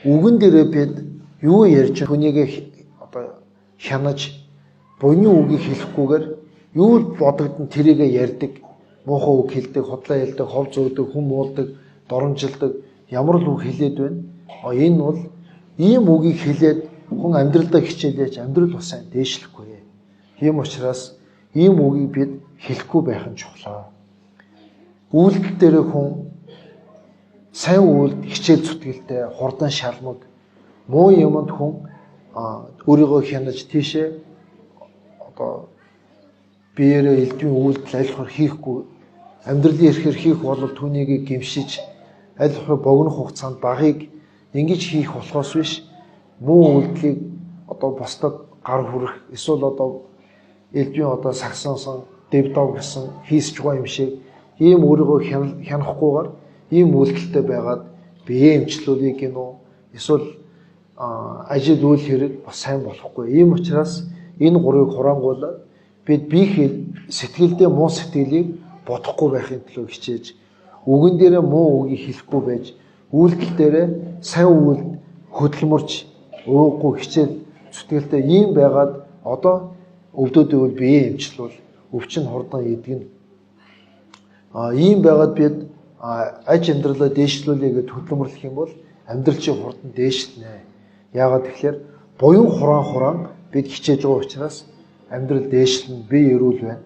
Үгэн дээрээ бид юу ярьж хүнийг одоо хянаж буяны үгийг хэлэхгүйгээр юу л бодогдсон тэрийгэ ярьдаг, муухай үг хэлдэг, худлаа хэлдэг, хов зөөдөг, хүн муулдаг, доромжилдог ямар л үг хэлээд байна. Энэ бол ийм үгийг хэлээд хүн амьдралдаа хичээлээж амьдрал бас сайн дээшлэхгүй. Тийм учраас ийм үгийг бид хэлэхгүй байх нь чухлаа. Үйлдэл дээр хүн сайн үйлд хичээл зүтгэлтэй, хурдан шалмаг, муу юмд хүн өөрийгөө хянаж тийшээ одоо биеэрээ элдвийн үйлдэл аль болохоор хийхгүй, амьдралын эрхээр хийх бол түүнийг гимшиж аль болохоор богино хугацаанд багыг ингэж хийх болохоос биш муу үйлдлийг одоо бусдад гар хүрэх эсвэл одоо элдвийн одоо сагсансан дэв дов гэсэн хийсч байгаа юм шиг ийм өөрийгөө хянахгүйгээр ийм үйлдэлтэй байгаад бие эмчлүүлэх гинүү эсвэл ажил үйл хэрэг бас сайн болохгүй. Ийм учраас энэ гурвыг хураангуулаад бид бие сэтгэлдээ муу сэтгэлийг бодохгүй байхын төлөө хичээж, үгэн дээрээ муу үгийг хэлэхгүй байж, үйлдэл дээрээ сайн үйлд хөдөлмөрч ууггүй хичээл зүтгэлтэй ийм байгаад одоо өвдөд үйл бие эмчлүүл өвчин хурдан идэгнэ. Ийм байгаад бид аж амьдралаа дээшлүүлье гэж хөдөлмөрлөх юм бол амьдрал чинь хурдан дээшлэнэ. Яагаад тэгэхээр буян хураан хураан бид хичээж байгаа учраас амьдрал дээшлэн, бие эрүүл байна.